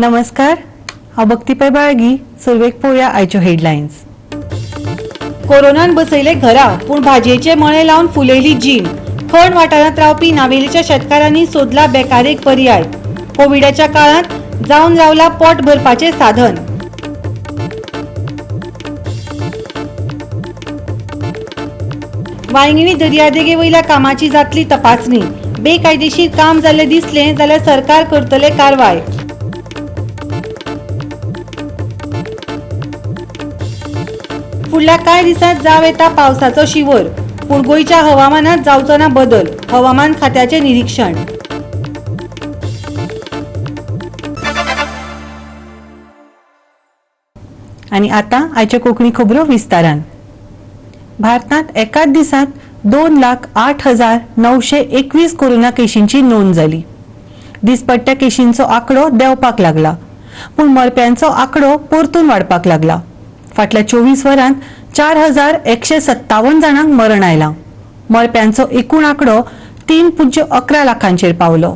नमस्कार, हांव भक्ती पै बाळगी. सुरवेक पळोवया आयच्यो हेडलायन्स. कोरोनान बसयले घरा, पूण भाजयेचे मळे लावन फुलयली जीण. खण वाठारांत रावपी नावेलीच्या शेतकारांनी सोदला बेकारेक पर्याय. कोविडाच्या काळांत जावन रावला पोट भरपाचें साधन. वांयगिणी दर्यादेगे वयल्या कामाची जातली तपासणी. बेकायदेशीर काम जाल्लें दिसलें जाल्यार सरकार करतले कारवाय. फुडल्या कांय दिसांत जावं येता पावसाचो शिंवर, पूण गोंयच्या हवामानात जावचो ना बदल, हवामान खात्याचें निरीक्षण. आनी आतां आयच्यो कोंकणी खबरो विस्तारान. भारतांत एकाच दिसांत 2,08,921 कोरोना केशींची नोंद जाली. दिसपट्ट्या केशींचो आंकडो देंवपाक लागला, पूण मरप्यांचो आंकडो परतून वाडपाक लागला. फाटल्या 24 वरांत 4,157 जाणांक मरण आयलां. मरप्यांचो एकूण आंकडो 3.11 लाखांचेर पावलो.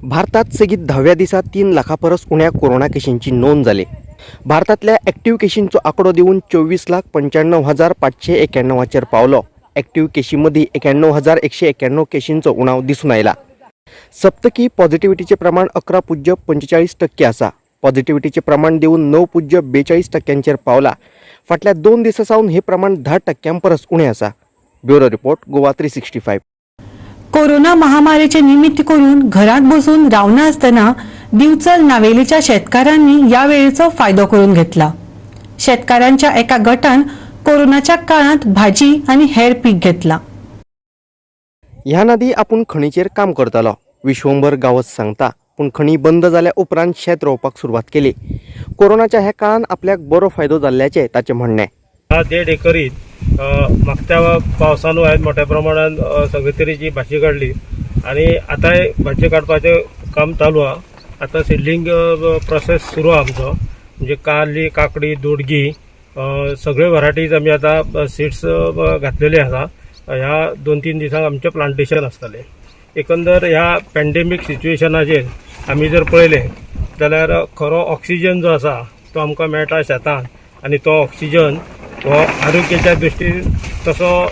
भारतात सेगीत 10व्या दिसा 3 लाखां परस उण्या कोरोना केशींची नोंद जाली. भारतांतल्या एक्टिव्ह केशींचो आंकडो देंवून 24,95,591 पावलो. एक्टिव्ह केशी मदीं 91,191 केशींचो उणाव दिसून आयला. सप्तकी पॉझिटिव्हिटीचें प्रमाण 11.45% आसा. पॉझिटिव्हिटीचें प्रमाण देंवून 9.42% पावला. फाटल्या 2 दिसां सावन हें प्रमाण 10% परस उणें आसा. Bureau report, Goa 365. Corona महामारीचे निमित्त करून घरांत बसून रावनासतना दिवचल नावेलीच्या शेतकारांनी ह्या वेळेचो फायदो करून घेतला. शेतकारांच्या एका गटान कोरोनाच्या काळांत भाजी आनी हेर पीक घेतला. ह्या नदी आपूण खणीचेर काम करतालो. विश्वंभर गांवस सांगता, पूण खणी बंद जाल्या उपरांत शेत रोवपाक सुरवात केली. कोरोनाच्या ह्या काळान आपल्याक बरो फायदो जाल्ल्याचें ताचें म्हणणें. 1.5 एकरीत मागच्या पावसान हांवें मोठ्या प्रमाणान सगळे तरेची भाजी काडली आनी आतांय भाजी काडपाचें काम चालू आहा. आतां सिडलिंग प्रोसेस सुरू आहा आमचो, म्हणजे कारली, काकडी, दोडगी सगळे व्हरायटीज आमी आतां सिड्स घातलेले आसा. ह्या 2-3 दिसांक आमचें प्लांटेशन आसतलें. एकंदर ह्या पॅन्डेमीक सिच्युएशनाचेर आमी जर पळयलें जाल्यार खरो ऑक्सिजन जो आसा तो आमकां मेळटा शेतान, आनी तो ऑक्सिजन हो आरोग्याच्या दृश्टीन तसो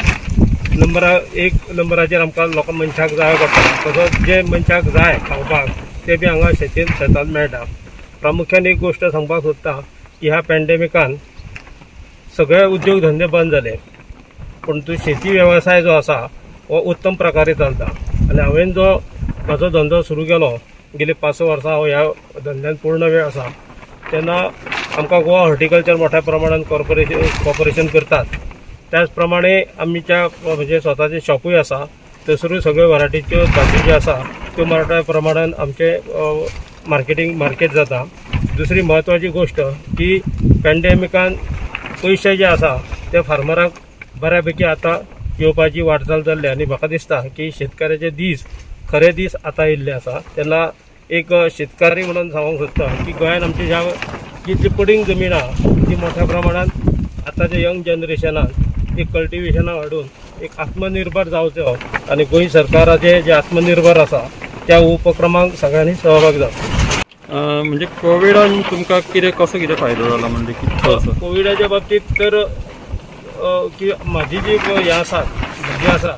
1 नंबराचेर आमकां लोकां मनशाक जाय पडटा. तसोच जे मनशाक जाय खावपाक ते बी हांगा शेतान मेळटा. प्रामुख्यान एक गोश्ट सांगपाक सोदता की ह्या पॅन्डेमिकान सगळे उद्योग धंदे बंद जाले, पूण तूं शेती वेवसाय जो आसा हो उत्तम प्रकारे चलता. आनी हांवें जो म्हाजो धंदो सुरू केलो, गेली 5-6 वर्सां हांव ह्या धंद्यान पूर्ण वेळ आसा, तेन्ना आमकां गोवा हॉर्टिकल्चर मोठ्या प्रमाणान कॉर्पोरेशन करतात. त्याच प्रमाणे आमच्या म्हणजे स्वताचें शॉपूय आसा, थंयसरूय सगळ्यो व्हरायटीच्यो भाजी ज्यो आसा त्यो मोठ्या प्रमाणान आमचे मार्केट जाता. दुसरी म्हत्वाची गोश्ट की पॅन्डेमिकान पयशे जे आसा ते फार्मरांक बऱ्यापैकी आतां येवपाची वाटचाल जाल्ली, आनी म्हाका दिसता की शेतकऱ्याचे दीस खरे दीस आतां येयल्ले आसा. तेन्ना एक शेतकारी म्हणून सांगूंक सोदता की गोंयान आमची ज्या जितली पडींग जमीन आहा ती मोठ्या प्रमाणान आतांच्या यंग जनरेशनान एक कल्टिवेशनाक हाडून एक आत्मनिर्भर जावचो, आनी गोंय सरकाराचे जे आत्मनिर्भर आसा त्या उपक्रमांक सगळ्यांनी सहभाग जावचो. म्हणजे कोविडान तुमकां कितें कसो कितें फायदो जाला, म्हणजे कितको असो? कोविडाच्या बाबतीत तर की म्हाजी जी हें आसा भाजी आसा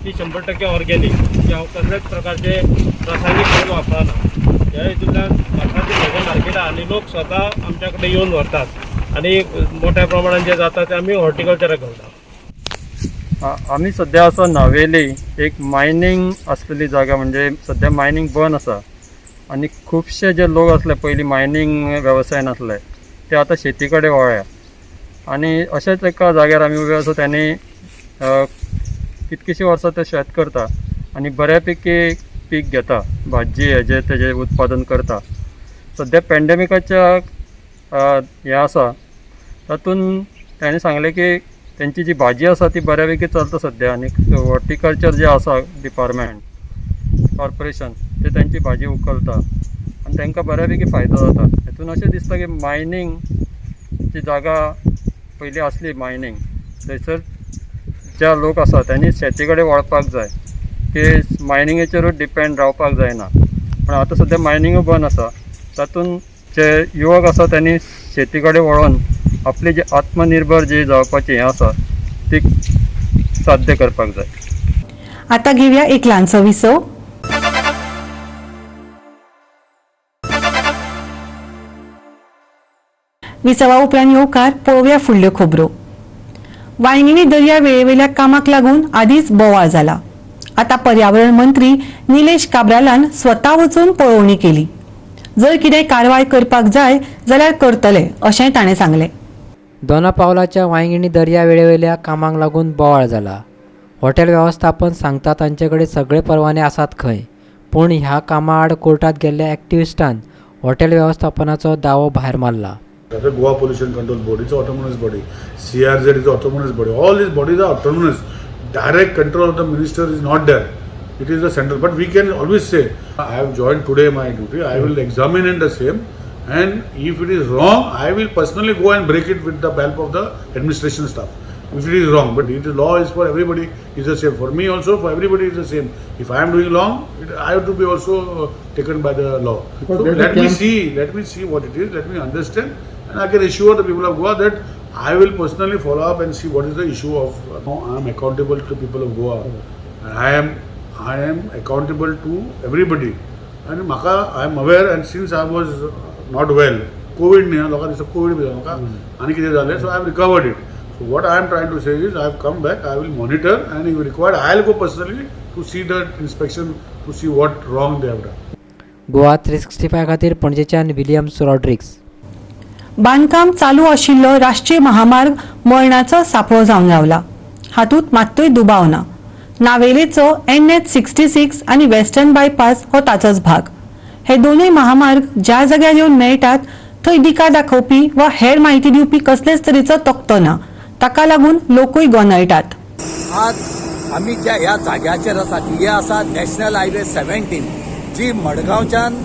ती 100% ऑर्गेनीक, की हांव कसल्याच प्रकारचे रासायनीक खत वापरना. ह्या हितूंतल्यान म्हाका ती म्हज्या मार्केटात आनी लोक स्वता आमच्या कडेन येवन व्हरतात आनी मोठ्या प्रमाणान जे जाता ते आमी हॉर्टिकल्चराक घालता. आमी सद्या आसा नावेली, एक मायनींग आसलेली जागा, म्हणजे सद्या मायनींग बंद आसा आनी खुबशे जे लोक आसले पयलीं मायनींग वेवसायान आसले ते आतां शेती कडेन वळ्ळ्या. आनी अशेंच एका जाग्यार आमी उबे आसा, तांणी कितकीशीं वर्सां ते शेत करता आनी बऱ्यापैकी पीक घेता, भाजी हेजे तेजें उत्पादन करता. सद्या पॅन्डेमिकाच्या हें आसा तातूंत ताणें सांगलें की तेंची जी भाजी आसा ती बऱ्यापैकी चलता सद्या, आनी हॉर्टिकल्चर जें आसा डिपार्टमेंट कॉर्पोरेशन ते तेंची भाजी उखलता आनी तांकां बऱ्यापैकी फायदो जाता. हेतून अशें दिसता की मायनींग जी जागा पयलीं आसली मायनींग, थंयसर ज्या लोक आसा तांणी शेती कडेन वळपाक जाय, की मायनिंगेचेरूच डिपेंड रावपाक जायना. पूण आतां सद्या मायनिंगूय बंद आसा, तातूंत जे युवक आसा त्यांनी शेती कडेन वळोन आपली जी आत्मनिर्भर जी जावपाची हें आसा ती साध्य करपाक जाय. आता घेऊया एक ल्हानसो विसव. विसवा उपरांत येवकार पळोवया फुडल्यो खबरो. वांयगिणी दर्या वेळेवेल्या कामाक लागून आदींच बोवाळ जाला. आता पर्यावरण मंत्री निलेश काब्रालान स्वता वचून पळोवणी केली. जर कितें कारवाय करपाक जाय जाल्यार करतले अशेंय ताणें सांगलें. दोना पावलाच्या वांयगिणी दर्या वेळेवेल्या कामाक लागून बोवाळ जाला. हॉटेल वेवस्थापन सांगता तांचे कडेन सगळे परवाने आसात खंय, पूण ह्या कामा आड कोर्टात गेल्ल्या एक्टिविस्टान हॉटेल वेवस्थापनाचो दावो भायर मारला. Goa Pollution Control Board is autonomous body, CRZ is autonomous body, all these bodies are autonomous. Direct control of the minister is not there. It is the central, but we can always say, I have joined today my duty, I will examine in the same, and if it is wrong, I will personally go and break it with the help of the administration staff. If it is wrong, but it is law is for everybody is the same. For me also, for everybody is the same. If I am doing wrong, I have to be also taken by the law. So let me see what it is, let me understand, and I can assure the people of Goa that I will personally follow up and see what is the issue of. I am accountable to people of Goa. And I am accountable to everybody. And maka I am aware, and since I was not well, COVID न्ही लोकांक दिसता COVID बी जालो म्हाका आनी कितें जालें, so I have recovered it. So what I am trying to say is I have come back, I will monitor, and if required I will go personally to see the inspection, to see what wrong they have done. Goa 365 खातीर पणजेच्यान Williams Rodrigues. बांदकाम चालू आशिल्लो राष्ट्रीय महामार्ग मरणाचो सापळो जावन रावला. हातूंत मात्तूय दुबाव ना. नावेलेचो NH 66 आनी वेस्टर्न बायपास हो ताचोच भाग. हे दोनूय महामार्ग ज्या जाग्यार येवन मेळटात थंय दिका दाखोवपी वा हेर म्हायती दिवपी कसलेच तरेचो तकटो ना. ताका लागून लोकूय गोंदळटात. आज आमी ज्या ह्या जाग्याचेर आसा ती आसा नॅशनल हायवे 17 जी मडगांवच्यान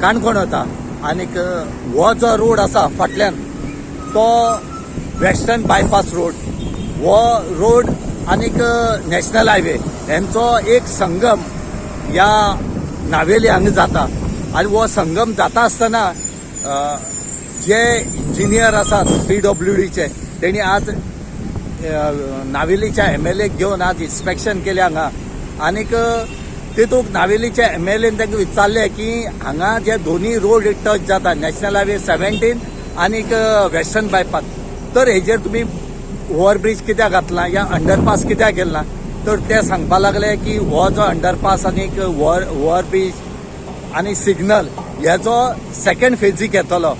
काणकोण वता, आनीक हो जो रोड आसा फाटल्यान तो वेस्टर्न बायपास रोड, हो रोड आनीक नॅशनल हायवे हेंचो एक संगम ह्या नावेली हांगा जाता. आनी हो संगम जाता आसतना जे इंजिनियर आसात PWDचे तेणी आज नावेलीच्या MLA घेवन आज इन्स्पेक्शन केलें हांगा. आनीक तेतूंत नावेलीच्या MLA तांकां विचारलें की हांगा जे दोनूय रोड टच जाता नॅशनल हायवे 17 आनीक वेस्टर्न बायपास, तर हेजेर तुमी ओवरब्रीज कित्याक घातला या अंडरपास कित्याक केला ना, तर ते सांगपा लागले की हो जो अंडरपास आनीक ओवरब्रीज आनी सिग्नल हेजो सेकंड फेजीक येतलो.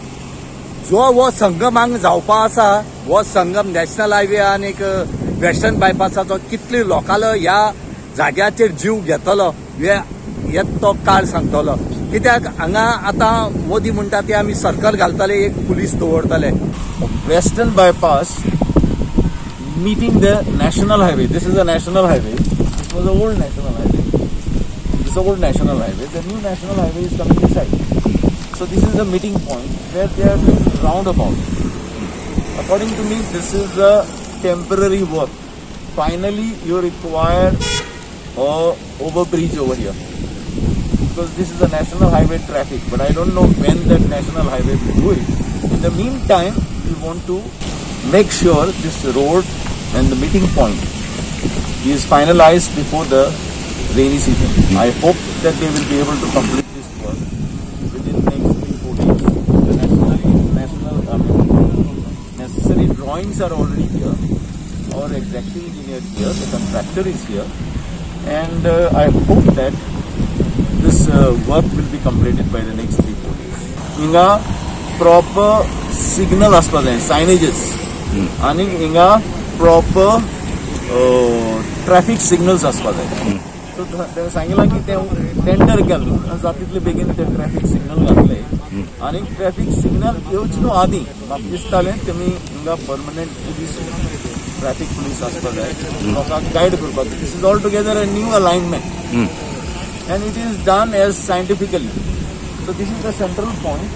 जो हो संगम हांगा जावपा आसा हो संगम नॅशनल हायवे आनीक वेस्टर्न बायपासाचो कितले लोकांलो ह्या जाग्याचेर जीव घेतलो हे तो काळ सांगतलो. कित्याक हांगा आतां मोदी म्हणटा ते आमी सर्कल घालतले, एक पुलीस दवरतले. Western bypass meeting the national highway. This is a national highway. This was an old national highway. This is old national highway. The new national highway is coming inside. So this is a meeting point where they are doing roundabout. According to me, this is a temporary work. Finally, you require a overbridge over here because this is a national highway traffic. But I don't know when that national highway will do it. In the meantime, we want to make sure this road and the meeting point is finalized before the rainy season. I hope that they will be able to complete this work within next 3-4 days. The necessary drawings are already here. Our executive engineer is here, the contractor is here, and I hope that this work will be completed by the next 3-4 days. Inga proper signal aspa जाय, signages, आनी हिंगा proper traffic signals आसपा जाय. So तेणें सांगिलां की तें tender केलें जाता तितले बेगीन ते ट्रॅफिक सिग्नल घातले आनी ट्रॅफिक सिग्नल येवचे न्हू आदीं म्हाका दिसतालें तेमी हिंगा परमनंट पुलीस ट्रॅफिक पुलीस आसपा जाय लोकांक गायड करपाक. This is all together a new alignment and it is done as scientifically. So this is the central point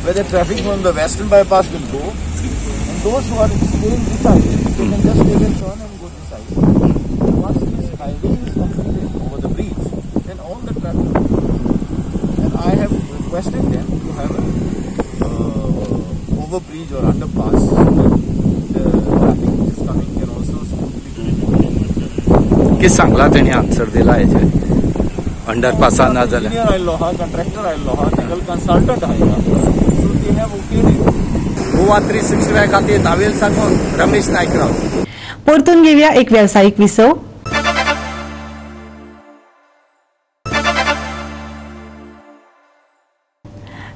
where the traffic from the western bypass will go, and those who are staying this highway, they can just take a turn and go this highway. Once this highway is completed over the bridge, then all the traffic will go. And I have requested them to have a over bridge or underpass so that the traffic which is coming can also smoothly. कितें सांगला तेणी answer दिला हेजेर अंडरपासा ना जाल्यार? Engineer आयल्लो आहा, कंट्रॅक्टर आयल्लो आहा, तांगेलो कन्सल्टंट आहा, so they have okayed it. Goa 365 खातीर नावेल साकून रमेश नायकराव. परतून घेवया एक वेवसायीक विसव.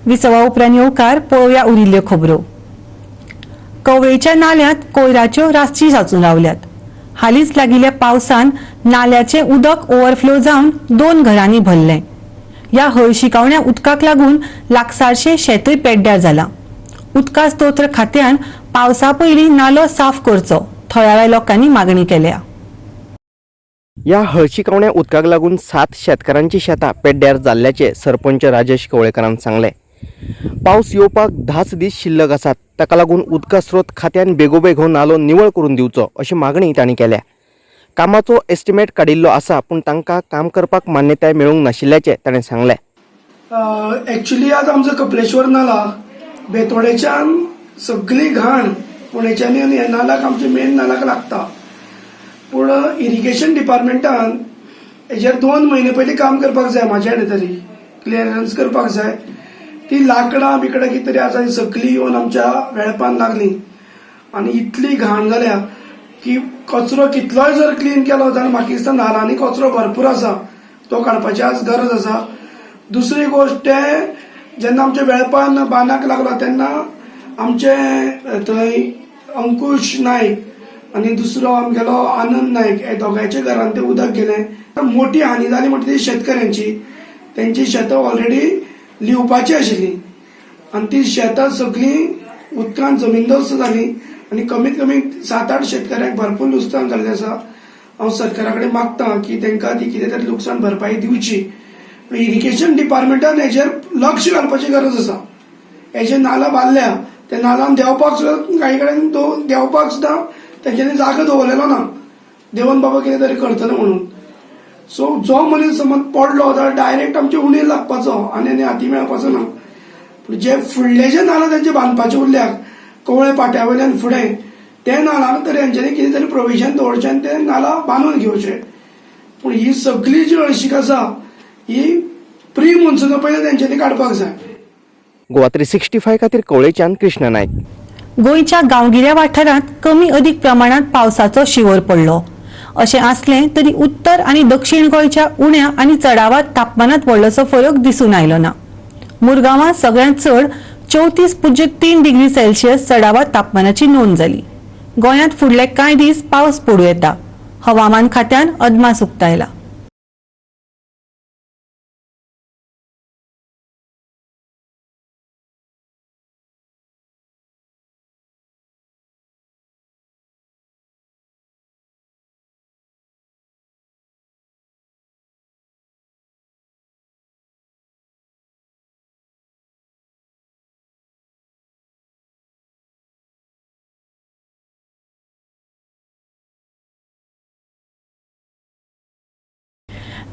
विसवा उपरांत येवकार पळोवया उरिल्ल्यो खबरो. कवळेच्या नाल्यांत कोयराच्यो राशी साचून रावल्यात. हालींच लागिल्ल्या पावसान नाल्याचें उदक ओव्हरफ्लो जावन 2 घरांनी भरलें. ह्या हळशिकावण्या उदकाक लागून लागसारशें शेतूय पेड्ड्यार जालां. उदका स्त्रोत खात्यान पावसा पयलीं नालो साफ करचो, थळाव्या लोकांनी मागणी केल्या. ह्या हळशिकावण्या उदकाक लागून 7 शेतकारांची शेतां पेड्ड्यार जाल्ल्याचें सरपंच राजेश कवळेकरान सांगलें. पावस येवपाक 10 दीस शिल्लक आसात, ताका लागून उदका स्रोत खात्यान बेगोबेग हो नालो निवळ करून दिवचो अशी मागणी तांणी केल्या. कामाचो एस्टिमेट काडिल्लो आसा, पूण तांकां काम करपाक मान्यताय मेळूंक नाशिल्ल्याचें ताणें सांगलें. एक्चुली आज आमचो कपलेश्वर नाला बेतोडेच्यान सगळी घाण पुणेच्यानी आनी ह्या नालाक आमच्या मेन नालाक लागता. पूण इरिगेशन डिपार्टमेंटान हेजेर 2 म्हयने पयलीं काम करपाक जाय, म्हाज्या हाणे तरी क्लियरन्स करपाक जाय. ती लाकडां बिकडां कितें तरी आसा ती सगळीं येवन आमच्या वेळपान लागली आनी इतली घाण जाल्या की कचरो कितलोय जर क्लीन केलो जाल्यार म्हाका दिसता नालांनी कचरो भरपूर आसा, तो काडपाची आज गरज आसा. दुसरी गोश्ट, ते जेन्ना आमच्या वेळपान बांदाक लागलो तेन्ना आमचे थंय अंकुश नायक आनी दुसरो आमगेलो आनंद नायक हे दोगांयच्या घरान तें उदक गेलें. मोठी हानी जाली म्हणटा ती शेतकऱ्यांची. तेंची शेतां ऑलरेडी लिवपाची आशिल्ली आनी ती शेतां सगळीं उदकान जमीनदोस्त जाली आनी कमीत कमी 7-8 शेतकऱ्यांक भरपूर लुकसाण जाल्लें आसा. हांव सरकारा कडेन मागता की तांकां ती कितें तरी लुकसाण भरपाई दिवची. इरिगेशन डिपार्टमेंटान हेजेर लक्ष घालपाची गरज आसा. हे जे नाला बांदल्या त्या नालान देंवपाक सुद्दां काही कडेन देंवपाक सुद्दां तेंच्यांनी जागो दवरलेलो ना, देवन बाबा कितें तरी करतले म्हणून. सो जो मनीस समज पडलो जाल्यार डायरेक्ट आमचे उणीर लागपाचो आनी आनी हाती मेळपाचो ना. पूण जे फुडले जे नाला तेंचे बांदपाचे उरल्यात कवळे पाट्या वयल्यान फुडें, ते नालान तर हेंच्यांनी कितें तरी प्रोविजन दवरचें आनी ते नाला बांदून घेवचे. पूण ही सगळी जी हळशीक आसा ही प्री मॉन्सुना पयलीं तेंच्यांनी काडपाक जाय. गोवा 365 खातीर कवळेच्यान कृष्णा नायक. गोंयच्या गांवगिऱ्या वाठारांत कमी अदीक प्रमाणात पावसाचो शिंवर पडलो. अशें आसलें तरी उत्तर आनी दक्षिण गोंयच्या उण्या आनी चडावात तापमानात व्हडलोसो फरक दिसून आयलो ना. मुरगांवां सगळ्यांत चड 34.3 डिग्री सेल्सियस चडावात तापमानाची नोंद जाली. गोंयांत फुडले कांय दीस पावस पडूं येता, हवामान खात्यान अदमास उक्तायला.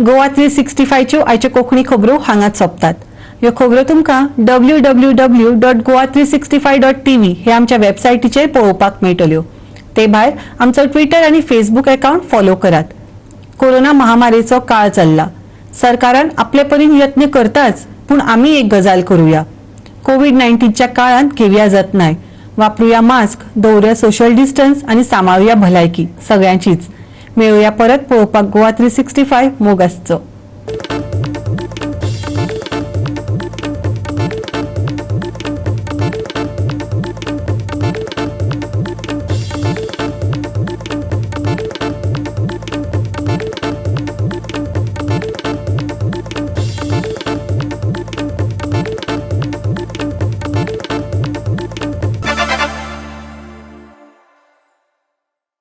गोवा 365च्यो आयच्यो कोंकणी खबरो हांगाच सोंपतात. ह्यो खबरो तुमकां www.goa365.tv हे आमच्या वेबसायटीचेर पळोवपाक मेळटल्यो. ते भायर आमचो ट्विटर आनी फेसबूक अकावंट फॉलो करात. कोरोना महामारीचो काळ चल्ला. सरकारान आपले परीन यत्न करताच, पूण आमी एक गजाल करुया. कोवीड-19च्या काळांत घेवया जतनाय, वापरुया मास्क, दवरुया सोशल डिस्टन्स आनी सांबाळुया भलायकी सगळ्यांचीच. मेळुया परत पळोवपाक गोवा 365 मोग आसचो.